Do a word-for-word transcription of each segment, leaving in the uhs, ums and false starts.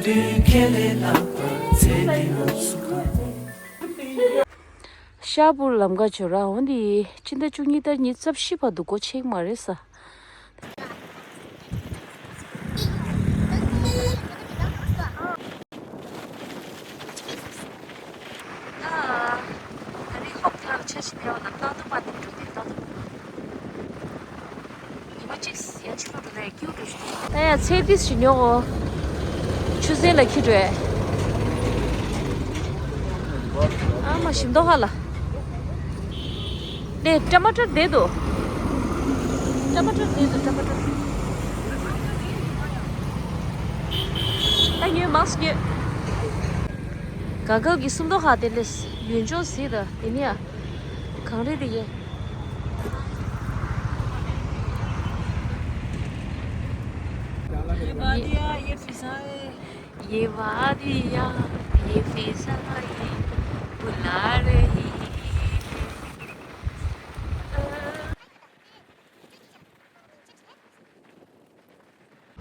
ཤར་བུ་ལམ་ཁ་བྱོས་ར། འོ་འདི་ཕྱི་ཟླ་བཅུ་གཉིས་ཟླ་ཉི་ཤུ་རྩ་བཞི་བར་དུ་སྒོ་ཕྱེ་གི་མ་རེད་ས། ད་ཡ་ཚེ་ཏིས་ཞིག་ཉོ་གོ། ཆུ་སེར་ལ་ཁྱི་འགྲོ། ཨ་མ་ཞིམ་མདོག་ཧ་ལ། ལེ་ཊ་མ་ཊར་བསྡད་འདུག་ཊ་མ་ཊར་བསྡད་འདུག་ཊ་མ་ཊར། ད་ཉོས་མང་སུ་ཉོས། ག་ག་གི་སུམ་མདོ་ཧ་དེ་ལས་ཡུན་ཅོ་ཟིག་ད་དེ་ནི་ཡ། གང་རེད་དེ་ཡེ། ये वादिया, ये फिजाएं। ये वादिया, ये फिजाएं बुला रही है।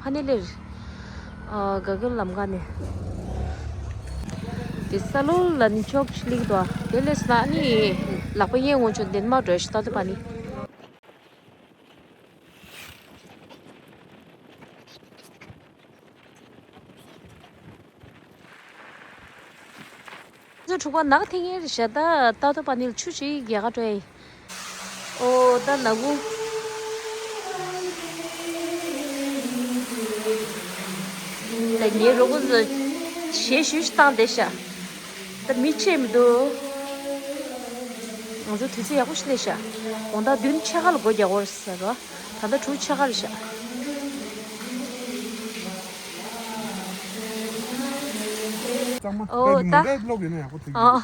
ཕ་ནི་ལེར། ཨ་ག་ག་ལམ་ཀ་ནས། དེ་ས་ལོ་ལ་ནི་ཆོག་ཤི་ལིག་དོ། དེ་ལས་ན་ནི། ལག་པ་གཡས་ངོ་ཆོ་དེན་མ་འགྲོ་ཤི་ཏོ་དེ་ཕ་ནི། ཚོ་དྲུག་པ་ནག་ཐིང་ངེར་བཞག་ད་ད་ད་པ་ནིལ་ཆུ་ཆི་རྒྱ་ག་སྤྲོད། ཨོ་ད་ནག་བུ། ད་ངའི་རོ་གོ་ཟ་ཞེ་ཞུ་ཞིག་བཏང་བསྡད་ཤག་ད་མི་ཆེ་མི་འདུག་ང་ཚོ་དུས་ཚོད་ཡག་པོ་ཞིག་སླེབས་ཤག་དགོང་དག་བདུན་ཕྱེད་ཀ་ལ་སྒོ་རྒྱག་དགོས་རེད་ཟེར་རོ། ད་ལྟ་དྲུག་ཕྱེད་ཀ་རེད་ཤག་གཙང་མ། ཨོ་ད། ལོག་ཡོད་ན་ཡག་པོ་ཐུག་ཨ།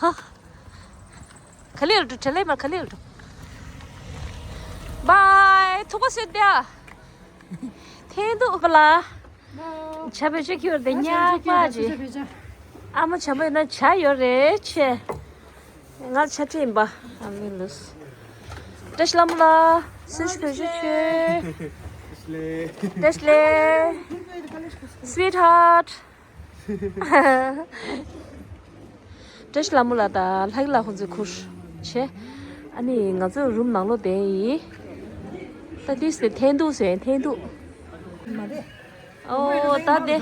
ག་ལེར་འགྲོ་བྲེལ་ལེ་མ་ག་ལེར་འགྲོ། བའི་ཐུག་པ་སོད་དེ་ཨ། ཐེན་འདུག་པ་ལ། བྱ་བེད་སྤྱོད་ཁྱོད་དེ་ཉག་པ་ཅི། ཨ་མ་བྱ་བེད་ན་བྱ་ཡོད་རེད་ཆེ། ང་ཆ་ཁྲིན་པ། ཨ་མི་ལུས། བཀྲ་ཤིས་ལྷ་མོ་ལ། སུ་ཞིག་བེད་སྤྱོད་ཆེ། བཀྲ་ཤིས་ལེ། Sweetheart། བཀྲ་ཤིས་ལྷ་མོ་ལགས་དང་ལྷག་ལགས་ཁོང་ཚོའི་ཁུར་བྱས། ཨ་ནི་ང་ཚོ་རུམ་ནང་ལོགས་བསྡད་ཡིན། ད་ཏིས་དེ་འཐེན་འདུག་ཟེར་འཐེན་འདུག་ཨོ་ད་དེ། དེ།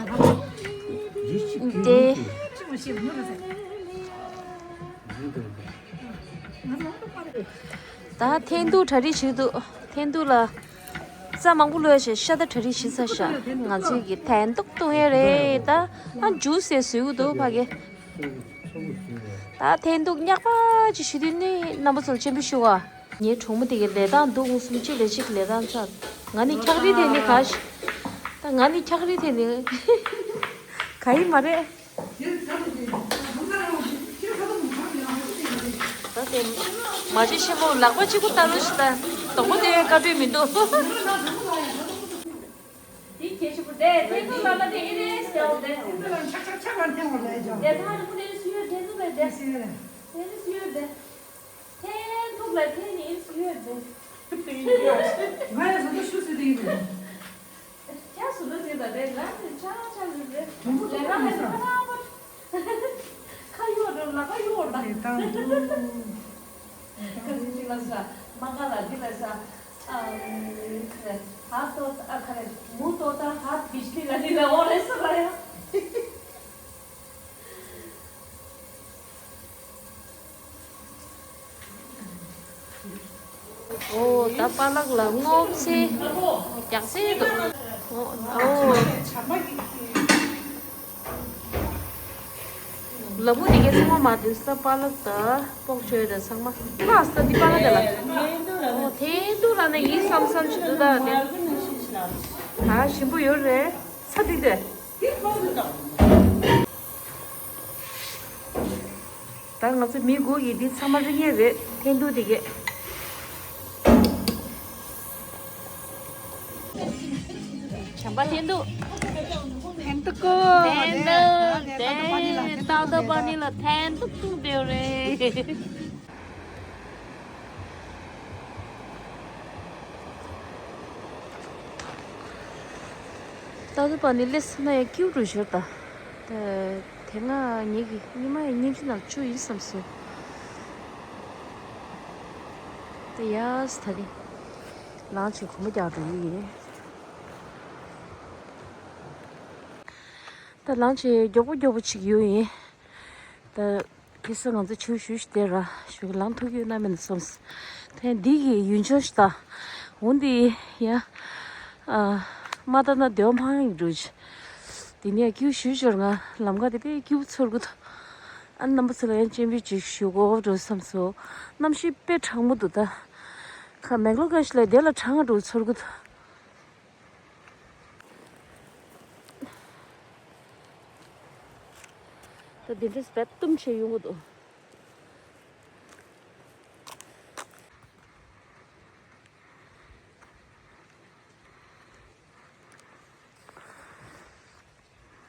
ད་འཐེན་འདུག་གྲ་སྒྲིག་བྱེད་འདུག་འཐེན་འདུག་ལ། རྩྭ་མང་པོ་ལོས་བྱས་ཤ་ད་གྲ་སྒྲིག་བྱེད་ཚར་ཤག་ང་ཚོས་ཀྱི་འཐེན་འདུག་བཏུང་ཡས་རེད་ད། ཨ་ཇུས་ཟེར་བཟོས་འདུག་ཕ་གི། ད་འཐེན་འདུག་ཉག་པ་ཅིག་ཞུ་དུས་ནི་རྣམ་པ་ཚོར་སྤྱན་འབུལ་ཞུ་བ། ངའི་གྲོགས་མོ་དེ་གའི་ལས་སྟངས་འདུག་ངུ་སུམ་ཅུ་ལས་གཅིག་ལས་སྟངས་ཚར། ང་ནི་འཁྱག་རི་དེ་ནི་ག་ཤི། ད་ང་ནི་འཁྱག་རི་དེ་ནི་ག་ཡི་མ་རེད། ད་དེ་མ་གཞི་ཆེན་པོ་ལག་པ་གཅིག་པུ་ལྟ་རོགས་ཤིག་ད་དོག་པོ་དེ་བཀའ་འཁྲོལ་མི་འདུག་དེ་ཁྱེད་ཆེན་པོ་དེ་ཐེ་ཁུ་ལ་ན་དེ་ཨི་རེ་སྐྱ་བོ་དེ། ཆག་ཆག་ཆག་ལ་ཐེ་བོ་ལས་ཀྱང་། དེ་ཐང་ནི་ཀུ་ནེ་སུ་ཡོད་དེ་ནུ་ལས་དེ། སུ་ཡོད་དེ། དེ་ནི་སུ་ཡོད་དེ། ཐེན་ཐུག་ལ་ཐེན་ནི་ཨིན་སུ་ཡོད་དེ། ང་ཡང་བཟོ་ལྟ་ཤུ་ཟེར་དེ་ཡིན་དེ། ཁྱ་སུ་ལ་ཟེར་ད་རེད་ང་ནི་ཆ་ཆ་ཟེར་རེད། དུམ་བུ་ལས་ཀ་ཧ་ཟེར་ཁ་ལ་པ། ཁ་ཡོད་རེད་ལ་ཁ་ཡོད་ད། དེ་དང་དུ། ཁ་ཟེར་ཅིག་ལ་ཟ། མ་ཁ་ལ་འདི་ལ་ཟ། ཨ། ཧ་ཏོ་ཨ་ཁ་རེད་མུ་ཏོ་ད་ཧ་བིཤ་ལི་ལ་འདི་ལ་འོ་རེད་ཟེར་ར་ཡ། ཨོ་ད་པཱ་ལགས་ལ་སྔོག་ཚེ་རྒྱག་ཚེ་འདུག་ཨོ། ལ་མུ་དེ་གའི་ཚང་མ་མ་དེ་ས་པཱ་ལགས་ད་པོག་ཆོས་ད་ཚང་མ་ལ་ས་དེ་པཱ་ལགས་དེ་ལ། ཨོ་དེ་འདུག་ལ་ན་ཡིན་བསམ་བསམ་ཞིག་འདུག་ད་དེ་ད་ཞིམ་པོ་ཡོད་རེད་ས་དེ་དེ། ད་ང་ཚོ་མི་དགུ་ཡི་འདི་ཚང་མ་རིག་ངེས་རེད་འཐེན་ཐུག་དེ་གས། བྱམས་པ་འཐེན་ཐུག་འཐེན་ཐུག་གོ་འཐེན་ཐུག་དེ་ཏག་ཏག་པ་ནི་ལ་འཐེན་ཐུག་ཐུག་དེ་རེད། ཏག་ཏག་པ་ནི་ལས་ས་ན་ཡ་ཀིའུ་རུ་ཞོར་ད། ད་དེ་སྔ་ངེད་ཀྱི་ཉི་མ་ཡི་སྙིང་རྗེ་ནང་བཅུག་ཡིན་བསམ་སོང་། ད་ཡ་ས་ད་ནི་ལངས་བྱས་གོམ་པ་རྒྱག་འགྲོ་གི་ཡིན། ད་ལངས་བྱས་མགྱོགས་པོ་མགྱོགས་པོ་ཅིག་ཡོང་ཡིན། ད་ཁ་སང་ང་ཚོ་ཆུ་ཞུ་ཞུ་དེ་ར་ཞུ་གི་ལངས་ཐུབ་ཀྱི་ཡོད་ན་མིན་བསམ། ཐེངས་འདི་གི་ཡུན་ཆུང་ཞིག་ད། འོན་ཏེ་ཡ། ཨ། མ་ད་ན་སྡེ་བ་མང་ཡིན་འགྲོ་ཅི། དེ་ནས་ཀྱུ་ཞུ་ཞོར་ང་ལམ་ཁ་དེ་དཔེ་སྐྱིད་པོ་ཚོར་གི་འདུག་ཨ་རྣམ་པ་ཚོ་ལ་ཡང་སྤྱན་འབུལ་ཅིག་ཞུ་དགོས་འགྲོ་བསམ་སོང་། གནམ་གཤིས་དཔེ་གྲང་མོ་འདུག་ད། ཁ་མེག་ལོ་ཀ་ཤི་ལ་དེ་ལ་གྲང་ང་འགྲོ་ཚོར་གི་འདུག་ད་འདི་འདྲས་བད་གཏུམ་བྱས་ཡོང་གི་འདུག་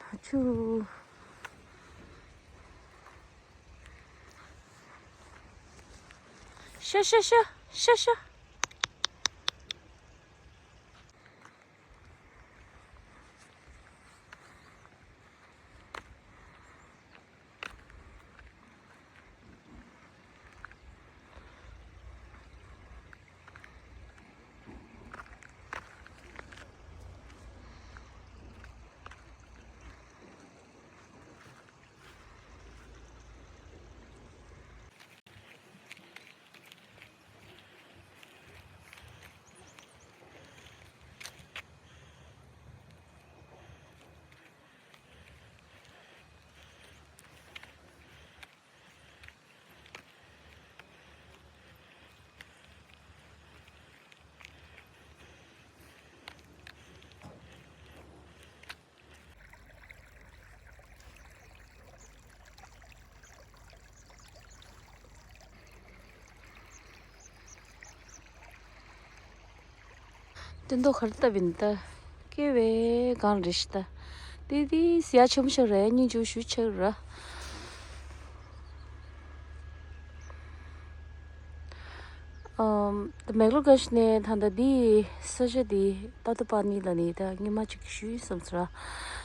ཨ་ཆུ། ཤ་ཤ་ཤ་ཤ་ཤ། སྟོན་ཐོག་ག་རེ་བཏབ་ཡིན་ད། སྐྱེ་བའི་སྒང་རེ་ཞིག་ད། དེ་དེ་ཟེར་ཡ་ཆེན་པོ་ཞིག་རེད། སྙིང་རྗེ་ཞུ་ཆེ་ར། ཨམ། ད་མེག་ལོ་ཀ་ཤི་ནས་ད་ལྟ་འདི་ས་ཆ་འདི་ཏ་ཏུ་པ་ནི་ལ་ནི་ད་སྔོན་མ་ཅིག་ཞུས་བསམ་ཚུལ་ར།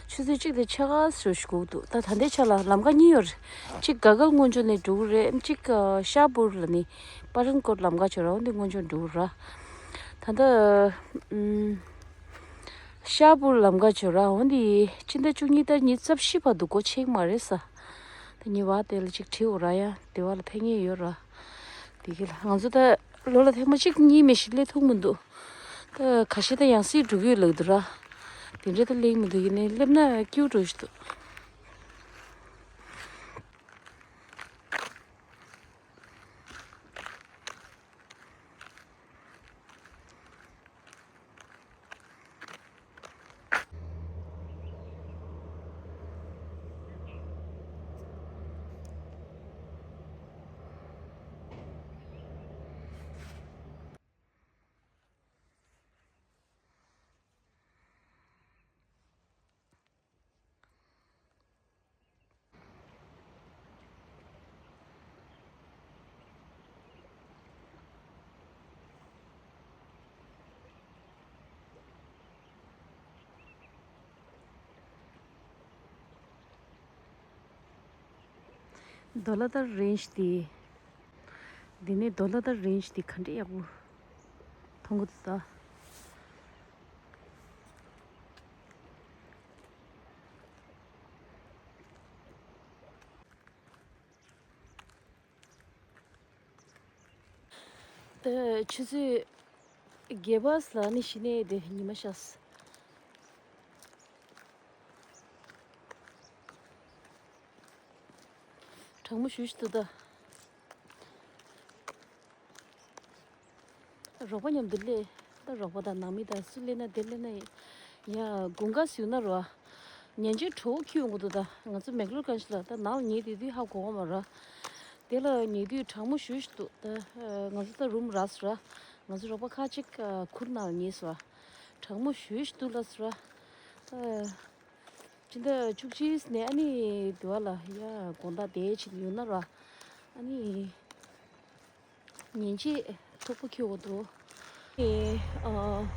ཆུ་ཚོད་གཅིག་དང་ཕྱེད་ཀ་ཞིག་ཞུགས་འདུག་ད་ད་ལྟའི་ཆ་ལ་ལམ་ཁ་གཉིས་ཡོད་རེད། གཅིག་ག་གལ་སྔོན་འཇོག་ནས་འགྲོ་གི་རེད། གཅིག་ཤ་པུར་ལ་ནི་པ་ལན་ཀོར་ལམ་ཁ་ཆོད་ར། འོ་འདི་སྔོན་འཇོག་འགྲོ་གི་ར། ད་ལྟ་ཨམ། ཤ་པུར་ལམ་ཁ་ཆོད་ར། འོ་འདི་སྤྱི་ཟླ་བཅུ་གཉིས་ཟླ་ཉི་ཤུ་རྩ་བཞི་བར་དུ་སྒོ་ཕྱེ་གི་མ་རེད་ས། ད་ཉི་བ་དེ་ལ་ཅིག་བྲིས་འོ་ར། ཡ་དེ་བ་ལ་ཕན་ངེས་ཡོད་ར། དེ་གི་ལ་ང་ཚོ་ད་ལོ་ལ་ཐེངས་མ་གཅིག་གཉིས་མི་ཞིག་སླེབས་ཐུབ་མི་འདུག་ད་ཁ་ཤས་ད་ཡང་སྲིད་འགྲོ་གི་ཡོད་ལབ་འདུག་ར། དེ་འདྲ་ད་སླེབས་མི་འདུག་ཡིན་ནའི་སླེབས་ན་སྐྱིད་པོ་འགྲོ་ཞིག་འདུག་རྡོ་ལ་དར་རེན་ཇི་དེ། འདི་ནས་རྡོ་ལ་དར་རེན་ཇི་དེ་ག་འདྲ་ཡག་པོ་མཐོང་གི་འདུག་ད། ད་ཆུ་ཚོད་བརྒྱད་པ་ལ་ནི་གཞི་ནས་དེ་ཉི་མ་ཤར་སོང་། གྲང་མོ་ཞུ་ཞུ་འདུག་ད། རོགས་པ་མཉམ་དུ་སླེབས། ད་རོགས་པ་དང་ནང་མི་དང་སུ་སླེབས་ན་དེ་སླེབས་ན་ཡ། དགུན་ཁ་ཟེར་ན་རོ། ཉིན་རྗེས་དྲོ་པོ་འཁྱུད་ཡོང་གི་འདུག་ད་ང་ཚོ་མེག་ལོར་གང་ཞིག་ལ་ད་ནང་ལ་ཉལ་དེ་དུས་ཧ་གོ་བ་མ་ར། དེ་ལ་ཉལ་དུས་གྲང་མོ་ཞུ་ཞུ་འདུག་ད་ང་ཚོ་ད་རུམ་རག་སོང་ར། ང་ཚོ་རོགས་པ་ཁག་ཅིག་གུར་ནང་ལ་ཉལ་སོང་། གྲང་མོ་ཞུ་ཞུ་འདུག་ལབ་སོང་ར། ད། སྤྱི་ཟླ་བཅུ་གཅིག་ནས་ཨ་ནི་དུ་བ་ལ་ཡ་དགོང་དག་དེ་ཕྱིན་ཡོང་ན་ར། ཨ་ནི་ཉིན་གཅིག་ཐུག་པ་འཁྱོག་འདུག་ཨེ་ཨ་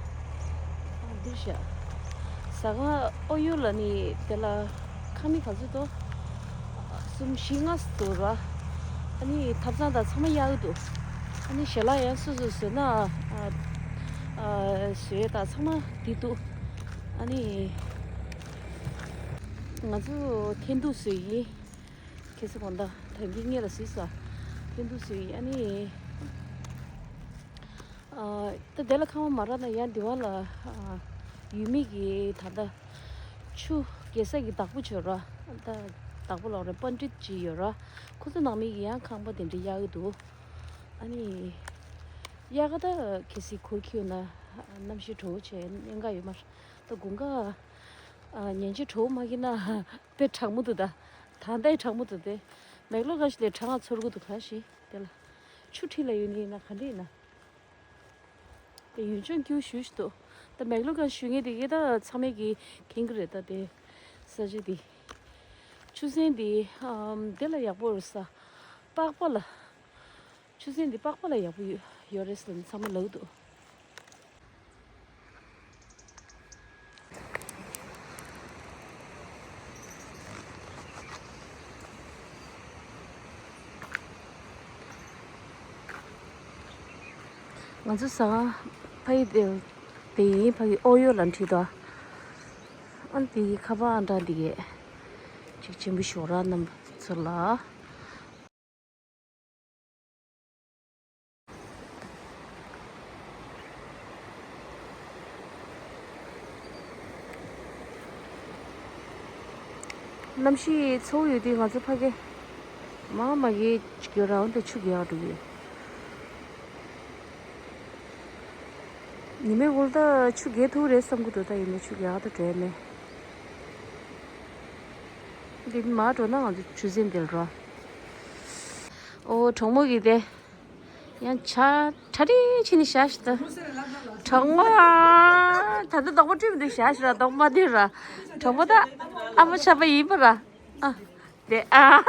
འདིར་བཞག་ཟ་ཁང་ཨོ་ཡོ་ལ་ནི་དེ་ལ་ ཁང་མིག་ག་ཚོད་འདུག་གསུམ་བཞི་ལྔ་འདུག་ར། ཨ་ནི་ཐབ་ཚང་དང་ཚང་མ་གཡར་གྱི་འདུག་ཨ་ནི་ཞལ་ལག་ཡང་སོ་སོས་བཟོས་ན། ཨ་ཨ་བཟོས་དང་ཚང་མ་འདི་འདུག་ཨ་ནི་ང་ཚོ་འཐེན་ཐུག་བཟོས་ཡིན། ཁ་སང་དགོང་དག་ད་གིན་སྔོན་ལ་བཟོས་ས། འཐེན་ཐུག་བཟོས་ཡིན། ཨ་ནི་ཨ་ད་དེ་ལ་ཁང་པ་མ་རག་ན་ཡང་འདི་བ་ལ་ཨ་ཡུལ་མི་གི་ད་ལྟ་ཆུ་རྐྱལ་ས་གི་བདག་པོ་ཅིག་ཡོད་ར། ད་བདག་པོ་ལབ་རེད། པཎ་ཌི་ཏ་ཅིག་ཡོད་ར། ཁོ་ཚོ་ནང་མི་གིས་ཡང་ཁང་པ་དེ་འདྲ་གཡར་གྱི་འདུག་ཨ་ནི་གཡར་ཁ་ད་གལ་སྲིད་གུར་ཁྱེར་ན་གནམ་གཤིས་དྲོ་པོ་བྱས་གནད་འགག་ཡོད་མ་རེད། ད་དགུན་ཁ་ཨ་ཉིན་གཅིག་དྲོ་པོ་མ་ཁྱེར་ན་དཔེ་གྲང་མོ་འདུག་ད་ད་ལྟའི་གྲང་མོ་འདུག་དེ་མེག་ལོ་ག་ཞིག་ལས་གྲང་ང་ཚོར་གི་འདུག་ག་ཞིག་དེ་ལ་ཆུ་འཁྲིས་ལ་ཡོད་ནི་ཡིན་ན་ག་འདྲ་ཡིན་ན། དེ་ཡུལ་ལྗོངས་སྐྱིད་པོ་ཞེ་པོ་ཞིག་འདུག་ད་མེག་ལོ་ག་ཞུ་མཁན་དེ་གས་ད་ཚང་མས་ཀྱིས་མཁྱེན་གྱི་རེད། ད་དེ་ས་ཆ་དེ་ཆུ་ཚན་དེ་ཨམ་དེ་ལ་ཡག་པོ་རེད་ས། པགས་པ་ལ། ཆུ་ཚན་འདི་པགས་པ་ལ་ཡག་པོ་ཡོད་ཡོད་རེད་ཟེར་ནས་ཚང་མས་ལབ་འདུག་ང་ཚོ་ཟ་ཁང་ཕ་གི་དེ་དེ་ཡིན། ཕ་གི་ཨོ་ཡོ་ལ་འཁྲིད་དོ། ཨ་ནི་དེ་གི་ཁ་པར་ཨང་གྲངས་འདི་གས་ཅིག་ཆེན་པོ་ཞོག་ར་རྣམ་པ་ཚོ་ལ། གནམ་གཤིས་ཚ་པོ་ཡོད་དུས་ང་ཚོ་ཕ་གི་མ་མ་གི་ཅིག་ཡོད་རང་དུ་ཆུ་རྐྱལ་འགྲོ་གི་ཡོད། ཉི་མའི་འོག་ལ་ད་ཆུ་རྐྱལ་ཐུབ་རེད་བསམ་གི་འདུག་ད་ཡིན་ནའི་ཆུ་རྐྱལ་ད་འགྲོ་ཡ་མེད། འདི་མར་འགྲོ་ན་ང་ཚོ་ཆུ་ཚན་འདིར་འགྲོ། ཨོ་གྲོགས་མོ་གིས་དེ་ཡང་ཇ་གྲ་སྒྲིག་བྱས་ནས་བཞག་ཤག་ད། གྲོགས་མོ་ཨ། ད་ལྟ་རྡོག་པ་བཀྲུས་མི་འདུག་བཞག་ཤག་ར། རྡོག་པ་མ་འདུག་ར། གྲོགས་མོ་ད་ཨ་མ་ཆགས་པ་ཡིན་པ་ར། ཨ། དེ་ཨ།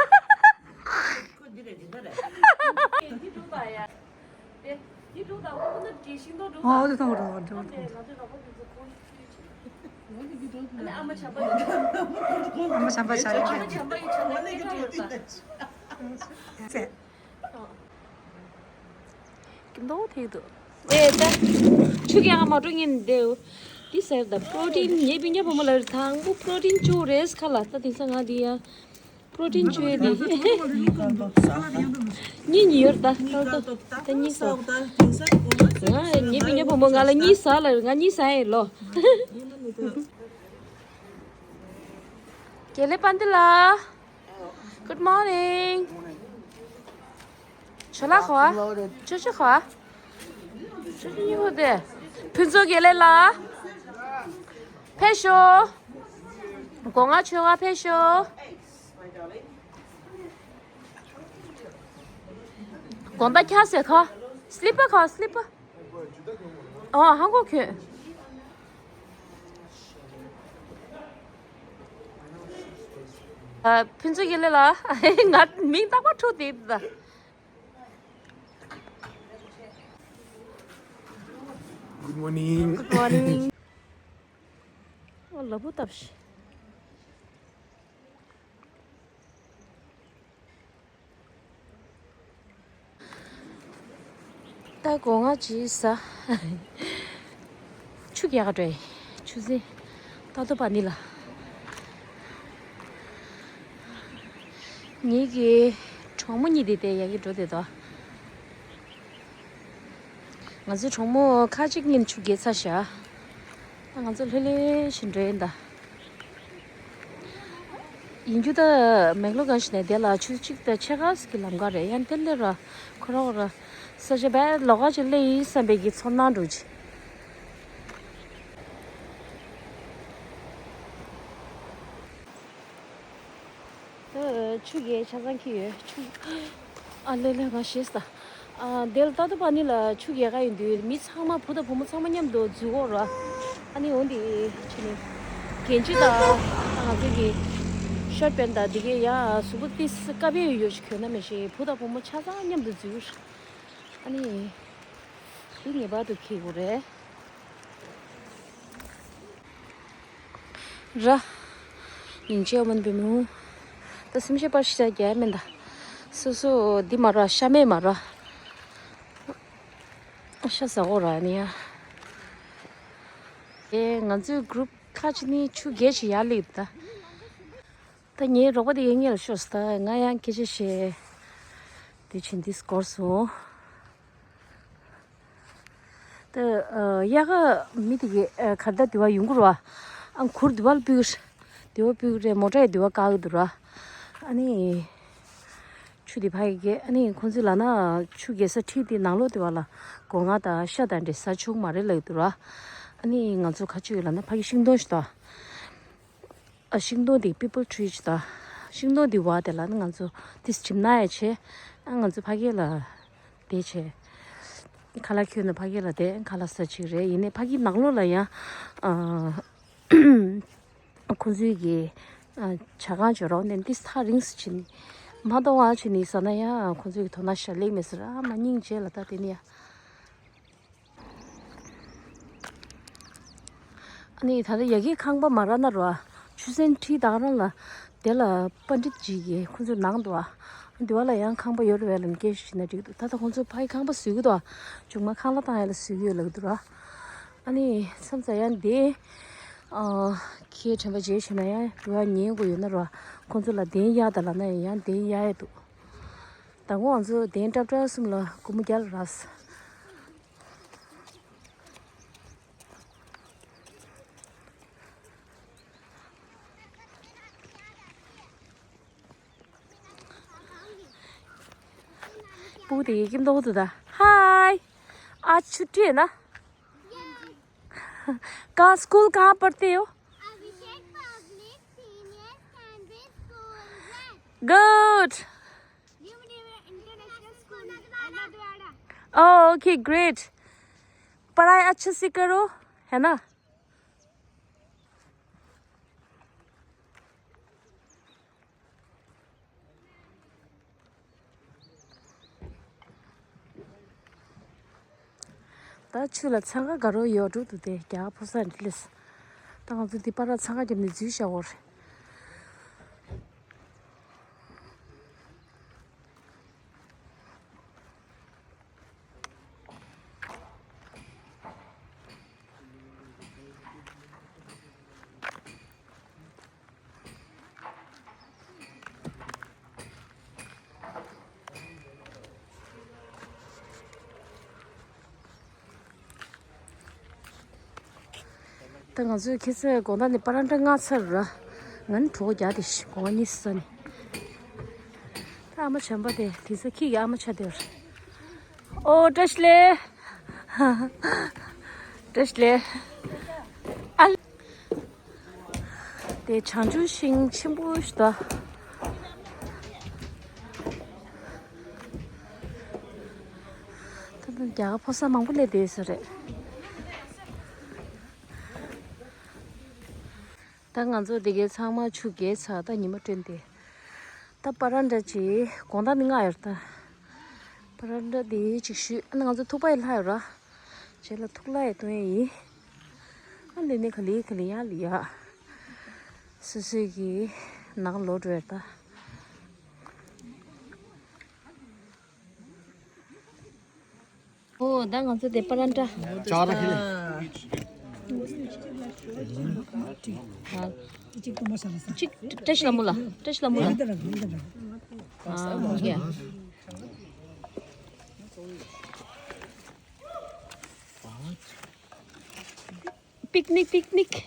ཨོ་དེ་ཐོང་རོ་འགྲོ། ཨ་མ་ཆམ་པ་ཆགས་ཡོད། ཀྱི་མདོག་ཐིག་འདུག་ཨེ་ད། ཆུ་རྐྱལ་ང་མ་འགྲོ་ངེས་འདེའུ། འདི་ཟེར་ད་པྲོ་ཊིན་ངའི་སྤུན་ཀྱག་བུ་མོ་ལ་དང་པོ་པྲོ་ཊིན་བཅུག་རེས་ཁ་ལ་ད་དེང་སང་ང་འདི་ཡ། པྲོ་ཊིན་བཅུག་ཡ་འདི། གཉིས་གཉིས་ཡོད་ད་ད་ད་ད་གཉིས་ཟ། ང་ངའི་སྤུན་ཀྱག་བུ་མོ་ང་ལ་གཉིས་ཟ་ལ་ང་གཉིས་ཟ་ཡ་ལོ། དགེ་ལེགས་དཔལ་ལྡན་ལགས། Good morning. ཆོ་ལ་ཁོ། ཆོ་ཆོ་ཁོ། ཆོ་ཆོ་ཉི་ཧུ་དེ། ཕུན་ཚོགས་དགེ་ལེགས་ལགས། ཕེབས་ཤོག་སྒོ་ང་ཆོས་ང་ཕེབས་ཤོག་དགོང་དག་འཁྱག་ཟེར་ཁོ། སི་ལི་པར་ཁོ་སི་ལི་པར། ཨོ་ཧང་གོ་ཁྱོད། ཨ། ཕུན་ཚོགས་དགེ་ལེགས་ལགས། ང་མིང་རྟག་པར་འཁྲུག་བསྡད་འདུག Good morning. Good morning. ཨོ་ལ་བུ་བཏབ་ཤི། ད་སྒོ་ང་ཅིག་ཟ། ཆུ་རྐྱལ་ག་འགྲོ་ཡི། ཆུ་ཚན། ཏ་ཏོ་པ་ནི་ལ། ངེད་ཀྱི་གྲོགས་མོ་གཉིས་དེ་དེ་ཡ་གི་འགྲོ་དེ་དོ། ང་ཚོའི་གྲོགས་མོ་ཁ་ཅིག་གཉིས་ཆུ་རྐྱལ་ཚར་བཞག་ང་ཚོ་ལྷོད་ལྷོད་བཞིན་འགྲོ་ཡིན་ད། ཡིན་རྒྱུ་ད་མེག་ལོ་ག་ཞིག་ནས་དེ་ལ་ཆུ་གཅིག་ད་ཕྱེད་ཀ་ཟིག་གི་ལམ་ཁ་རེད། ཡང་དེ་ལས་ར་ཁོ་ར་ཁོ་ར་ས་ཆ་བས་ལོགས་ཀ་ཅིག་སླེབས་ཡིན་བསམ་པའི་གི་ཚོར་སྣང་འགྲོ་ཅི། ཆུ་རྐྱལ་ཆ་ཚང་ཁྱེར་ཡོད། ཆུ། ཨ་ལེ་ལེ་ང་ཤེས་ད། ཨ་དེ་ལ་ཏ་ཏོ་པ་ནི་ལ་ཆུ་རྐྱལ་ག་ཡིན་དུས་མི་ཚང་མ་བུ་དང་བུ་མོ་ཚང་མ་མཉམ་དུ་འཛུལ་གོ་ར། ཨ་ནི་འོ་འདི་ཕྱི་ནི་གན་ཇི་དང་ང་ཚོ་གི་ཤོར་པན་དང་འདི་གའི་ཡ་གཟུགས་པོ་ཏིས་ཀ་བེ་ཡོད་ཞིག་གྱོན་ན་མི་ཤེས། བུ་དང་བུ་མོ་ཆ་ཚང་མཉམ་དུ་འཛུལ། ཨ་ནི་འདི་ངེས་པར་དུ་འཁྱེར་དགོས་རེད། ར། ཡིན་ཅེ་མིན་པའི་མུ། ད་སེམས་ཤེས་པར་ཤ་རྒྱག་མིན་ད། སོ་སོ་འདི་མ་ར་ཤ་མེད་མ་ར། ཤ་ཟ་གོ་ར་ནི་ཡ། ཨེ་ང་ཚོའི་གུ་རུབ་ཁ་ཅིག་ནི་ཆུ་རྒྱས་ཤིག་ཡར་སླེབས་ད། ད་ངའི་རོགས་པ་དེ་ཡིན་ངེས་ལ་ཤོག་ད་ང་ཡང་སྐད་ཆ་བཤད། དེ་ཕྱིན་འདི་སྐོར་སོང་། ད་ཨ་དབྱར་ཁ་མི་དེ་གས་ཨ་གར་ད་དེ་བ་ཡོང་གི་ར། ཨ་གུར་དེ་བ་ལ་ཕུད་དེ་བ་ཕུད་རེད། མོ་ཊ་ཡི་དེ་བ་བཀག་གི་འདུག་ར། ཨ་ནི་ཆུ་དེ་ཕ་གི་གས་ཨ་ནི་ཁོང་ཚོས་ལབ་ན་ཆུ་རྒྱས་ས་ཁྲིད་དེ་ནང་ལོགས་དེ་བ་ལ་སྒོ་ང་དང་ཤ་དང་འདྲེ་ཟ་ཆོག་མ་རེད་ལབ་འདུག་ར། ཨ་ནི་ང་ཚོ་ཁ་ཆུ་ཡོད་ལབ་ན་ཕ་གི་ཤིང་སྡོང་ཞིག་དང་། ཨ་ཤིང་སྡོང་དེ་people tree ཅིག་དང་། ཤིང་སྡོང་དེ་བ་དེ་ལ་ནི་ང་ཚོ་དེ་གྲིམ་ན་ཡ་ཆེ། ཨ་ང་ཚོ་ཕ་གི་ལ་དེ་ཆེ། ཁ་ལག་ཁྱོན་ནས་ཕ་གི་ལ་དེ་ཁ་ལག་ཟ་ཅིག་རེད། ཡིན་ནའི་ཕ་གི་ནང་ལོགས་ལ་ཡང་ཨ་ཁོང་ཚོའི་གི་ཨ་ཇ་ཁང་ཅིག་རོགས་ནས་འདི་ཐག་རིང་སུ་ཕྱིན་ནི་མ་གཏོང་བ་ཕྱིན་ནི་ཟ་ན་ཡང་ཁོང་ཚོའི་གི་དོ་སྣང་ཤ་ལེགས་མེད་ཟེར། ཨ་མ་སྙིང་རྗེ་ལ་ད་དེ་ནི་ཡ། ཨ་ནི་ད་ལྟ་ཡ་གི་ཁང་པ་མ་རག་ན་རོ། ཆུ་སྲིན་ཁྲིད་དང་རང་ལ་དེ་ལ་པཎྜི་ཏ་ཅིག་གིས་ཁོང་ཚོའི་ནང་དུ་བ། འདི་བ་ལ་ཡང་ཁང་པ་ཡོད་རེད་བས་ལ་སྐད་ཞུ་ན་འགྲིག་འདུག་ད་ལྟ་ཁོང་ཚོ་ཕ་གི་ཁང་པ་བཟོས་གི་འདུག་ཅུང་མ་ཁང་གླ་བཏང་ཡ་ལ་བཟོས་གི་ཡོད་ལབ་གི་འདུག་ར། ཨ་ནི་མཚམས་མཚམས་ཡང་འདི་ཨ་ཁྱེད་དྲན་པ་བརྗེད་བྱས་ན་ཡང་འདི་བ་ཉན་དགོས་ཡོད་ན་རོ། ཁོང་ཚོ་ལ་གདན་གཡར་དང་ལབ་ན་ཡང་གདན་གཡར་ཡ་འདུག་ད་ངོ་ང་ཚོ་གདན་ཀྲབ་ཀྲབ་གསུམ་ལ་སྒོར་མོ་བརྒྱ་ལ་རག་སྤུ་གུ་དེ་ཡི་ཀིམ་ཏོག་ཏུ་ད། हाय। आज छुट्टी है ना? कहाँ, स्कूल कहाँ पढ़ते हो? अभिषेक पब्लिक सीनियर सेकेंडरी स्कूल में। गुड। न्यू इंटरनेशनल स्कूल, अल्लाह द्वारा। ओह, ओके, ग्रेट। पढ़ाई अच्छे से करो, है ना? ད་ཆུ་ལ་འཚང་ཁ་དགའ་རོགས་ཡོད་འགྲོ་འདུག་སྟེ་རྒྱ་གར་ཕོ་གསར་འདི་ལས། ད་ང་ཚོ་འདི་པར་འཚང་ཁ་བརྒྱབ་ནས་འཛུལ་བཞག་འོར། ད་ང་ཚོས་ཁྱེད་ཚོའི་དགོང་དག་ནས་པ་རན་ཏྲ་མངགས་ཚར་ར། ང་ནི་གྲོད་ཁོག་རྒྱགས་ཏེ་ཤི་དགོང་དག་གཉིད་སད་ནས། ད་ཨ་མ་བྱམས་པ་དེ་དེང་སང་ཁྱི་གི་ཨ་མ་ཆགས་བསྡད་ཡོད་རེད། ཨོ་བཀྲ་ཤིས་བདེ་ལེགས། བཀྲ་ཤིས་བདེ་ལེགས། ཨ། དེ་བྱང་ཆུབ་ཤིང་ཆེན་པོ་ཞིག་འདུག་ད་ལྟ་རྒྱ་གར་ཕོ་གསར་མང་པོ་སླེབས་བསྡད་ས་རེད། ད་ང་ཚོ་དེ་གའི་ཚང་མ་ཆུ་རྒྱས་ཚར། ད་ཉི་མ་བསྟན་ཏེ། ད་པ་རན་ཏྲ་ཅིག་དགོང་དག་ནི་ང་ཡོད་ད། པ་རན་ཏྲ་དེ་ཅིག་ཞུས། ཨ་ནི་ང་ཚོ་ཐུག་པ་ཡི་ལྷ་ཡོད་ར། རྗེས་ལ་ཐུག་ལྷ་ཡི་སྟོན་ཡི་ཡིན། ཨ་ལི་ནི་ག་ལི་ག་ལི་ཡ་ལི་ཡ། སོ་སོའི་གི་ནང་ལོག་འགྲོ་ཡ་ད། ཨོ་ད་ང་ཚོ་དེ་པ་རན་ཏྲ། ཅག་ར་ཁེ་ལེ། ཨ། ཅིག་བཀྲ་ཤིས་ལྷ་མོ་ལ། བཀྲ་ཤིས་ལྷ་མོ་ལ། ཨ་ཡ། Picnic, picnic.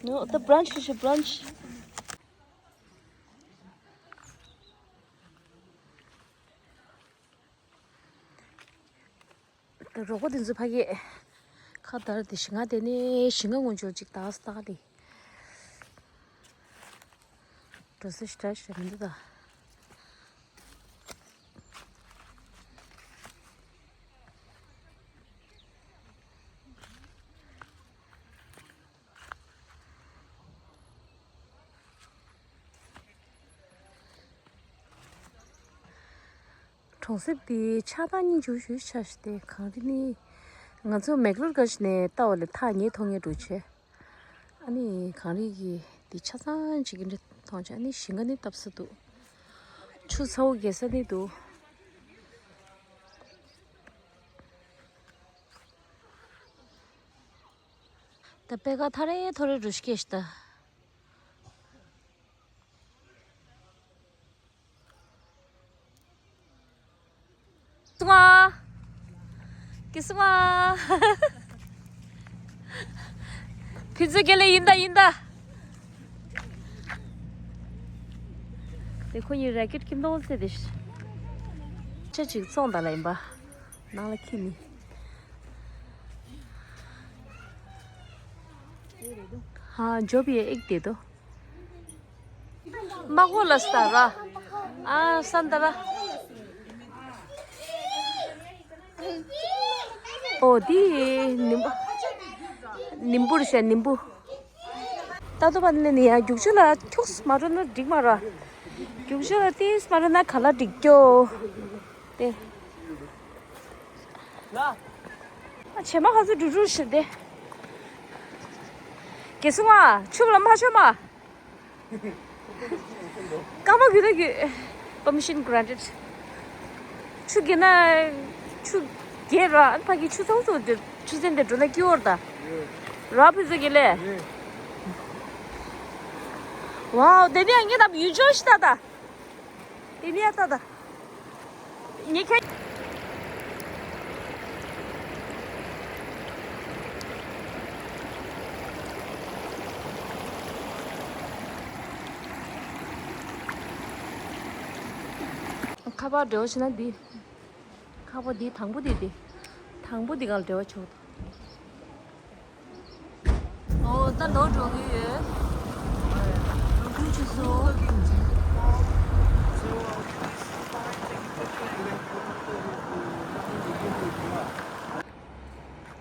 No, the brunch is a brunch. ད་རོགས་པ་དེ་ཚོ་ཕ་གི་ཁ་དར་དེ་ཞིང་ང་དེ་ནས་ཞིང་ང་ངོ་འཇོག་ཅིག་ད་སྟག་ལི། འགྲོ་ས་ཞིག་འདྲ་ཞིག་མི་འདུག་ད། གྲོང་གསེབ་འདི་ཆགས་སྡང་སྙིང་རྗེ་ཞེ་པོ་ཆགས་ཤག་སྟེ། གངས་རི་ནི་ང་ཚོ་མེག་ལོར་ག་ཞིག་ནས་ལྟ་བ་ལས་ཐག་ཉེ་མཐོང་ངེས་འགྲོ་བྱས། ཨ་ནི་གངས་རི་གི་ འདི་ཆ་ཚང་ཅིག་གི་འདྲ་མཐོང་ཆ་ནི་ཞིང་ཁ་ནི་བཏབ་ས་འདུག་ཆུ་ཚ་བོ་རྒྱས་ས་ནི་འདུག་ད་པེ་ཀ་ཐ་རེ་ཐོ་རེ་རུ་ཤི་ཀེ་ཤི་ད། སོང་ཨ། ཀི་སོང་ཨ། ཕི་ཛ་གེ་ལེ་ཡིན་ད་ཡིན་ད། དེ་ཁོ་ཡི་རེ་ཀེཊ་ཁྱིམ་ཐོག་ཚེ་དེ། ཆ་ཅིག་བཙོང་ད་ལ་ཡིན་པ། ནང་ལ་ཁྱི་མི། हाँ, जो भी है, एक दे दो। མ་གོ་ལ་སྟ་ར། ཨ་སན་ད་ར། ཨོ་དི་ནིམ་བུ། ནིམ་བུ་རེད་ཤག་ནིམ་བུ། ད་དུ་བ་ནི་ནི་ཡ་རྒྱུག་ཆུ་ལ་ཁྱུགས་མ་རོ་ན་འགྲིག་མ་ར། རྒྱུག་ཆུ་ལ་ཏིས་མ་རོ་ན་ག་ལ་འགྲིག་ཀྱོ། ཏེ། ཨ་བྱེ་མ་ཁ་ཚུ་འགྲུ་འགྲུ་ཞིག་སྟེ། གེ་སུ་མ་ཆུ་ལ་མ་ཆོ་མ། སྐར་མ་གུ་དོ་གུ། Permission granted. ཆུ་གེ་ན་ཆུ་གེ་ར་ཨན་ཕ་གི་ཆུ་ཚང་ཚོ་འདི་ཆུ་ཚན་འདི་འགྲོ་ན་ཀི་ཝར་ད། ར་ཕི་ཟ་གེ་ལེ། ཝའོ་དེ་ནས་ངེད་དམ་ཡུལ་ལྗོངས་ཤི་ད་ད། དེ་ནས་ད་ད། ངེད་ཁྱེད། ཁ་པར་འབྲེལ་བ་བྱེད་ན་འདི། ཁ་པར་འདི་དང་པོ་འདི་འདི། དང་པོ་འདི་གང་ལ་འབྲེལ་བ་བྱེད། ཨོ་ད་ལོག་འགྲོ་གི་ཡོད། ལོ་རྒྱུས་བྱེད་སོ།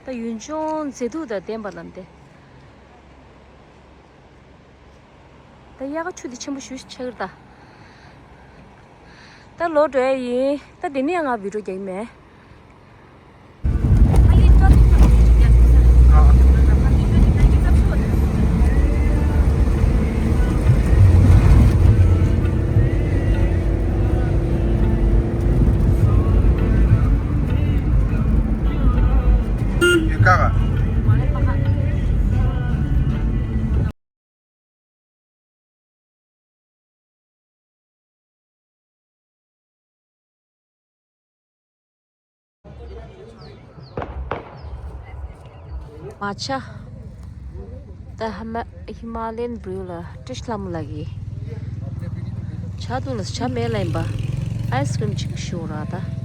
ད་ཡུལ་ལྗོངས་མཛེས་སྡུག་དང་ལྡན་པ་ལ་འདི། ད་དབྱར་ཁ་ཆུ་དེ་ཆེན་པོ་ཞུ་ཆགས་ཀྱི་རེད་ད། ད་ལོག་འགྲོ་ཡ་ཡིན། ད་དེ་ནས་ང་བི་ཌིའོ་རྒྱག་གི་མེད། མ་ཆ། ད་ཧ་མ་ཧི་མ་ལ་ཡན་བྷི་རིའུ་ལ་ཀྲིཤ་ལྷ་མོ་ལགས་ཀྱིས་ཇ་འཐུང་ལ་ཇ་མེད་ལ་ཡིན་པ། ཨའི་སི་ཀྲིམ་ཅིག་ཞུ་ར་ད།